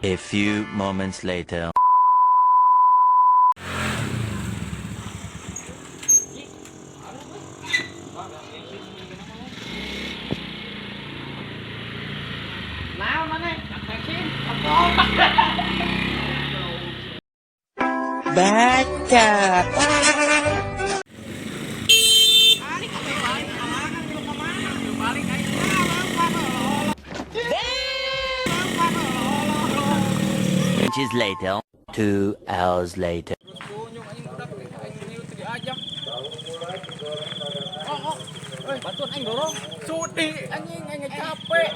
A few moments later. Naon maneh? Bensin. Baca. Balik aing. Inches later. 2 hours later. Kunyung anjing budak teh aing milu teu diajak. Oh, oh. Eh, bantuan aing dorong. Sudi anjing, aing capek.